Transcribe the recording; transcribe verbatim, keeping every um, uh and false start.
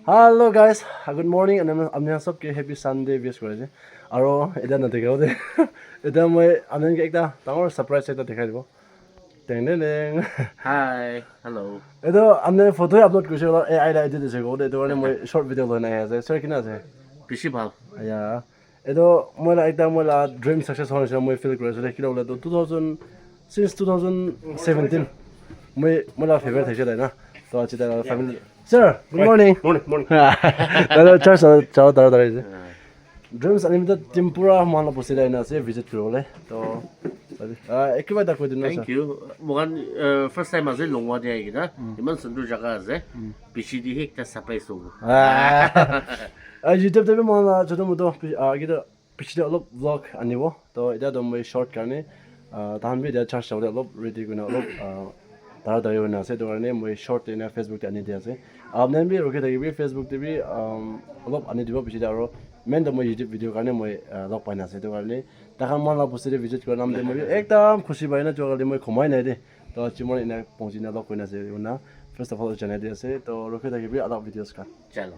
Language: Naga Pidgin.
Hello guys, good morning, and I'm, I'm sob ke happy Sunday wish kore ase. Aro eta na dekha de. Eta moi amen ke ekta dangor surprise ekta dekhai dibo. Teng teng teng. Hi, hello. Etu amne photo upload koise, A I la edit ase ko de, etu karone moi short video loi na ase. Sir, kina ase? Bishi bhal. Ya. Etu moi la ekta moi la dream success hoise moi feel kuri ase. Kila bole tu two thousand, since two thousand seventeen moi moi la favorite thaise tai na. To achi ta family. Sir, good morning. Morning, morning. Dada church chao dada dada ase. Dreams Unlimited team pura moi la bosti dai na ase visit kuri bole. To ah ekiba ta koi dina. Thank you. Mohan uh, first time ase Longwa de ahi kena. Iman sundur jaga ase. Bishi di hi ekta surprise hobo. Ah, YouTube te bi moi la choto moto ah kita pichete olop vlog anibo. To eta to moi short karne ah tahan bi eta church jabole olop ready kurina olop ah tara tari hoina ase. Etu karne moi short te ena Facebook te ani di ase. Apni khan bi rukhi thakibi Facebook te bi um, olop ani dibo pichete aro main to moi YouTube video karne moi ah, log paina ase. Etu karne takhan moi la bosti te visit kura nam te moi bi ekdam khushi pai na chua kali moi khomai nai de. To chimon ena pongchi na log koina ase. Una first of all janai di ase. To rukhi thakibi alak videos khan. Chalo.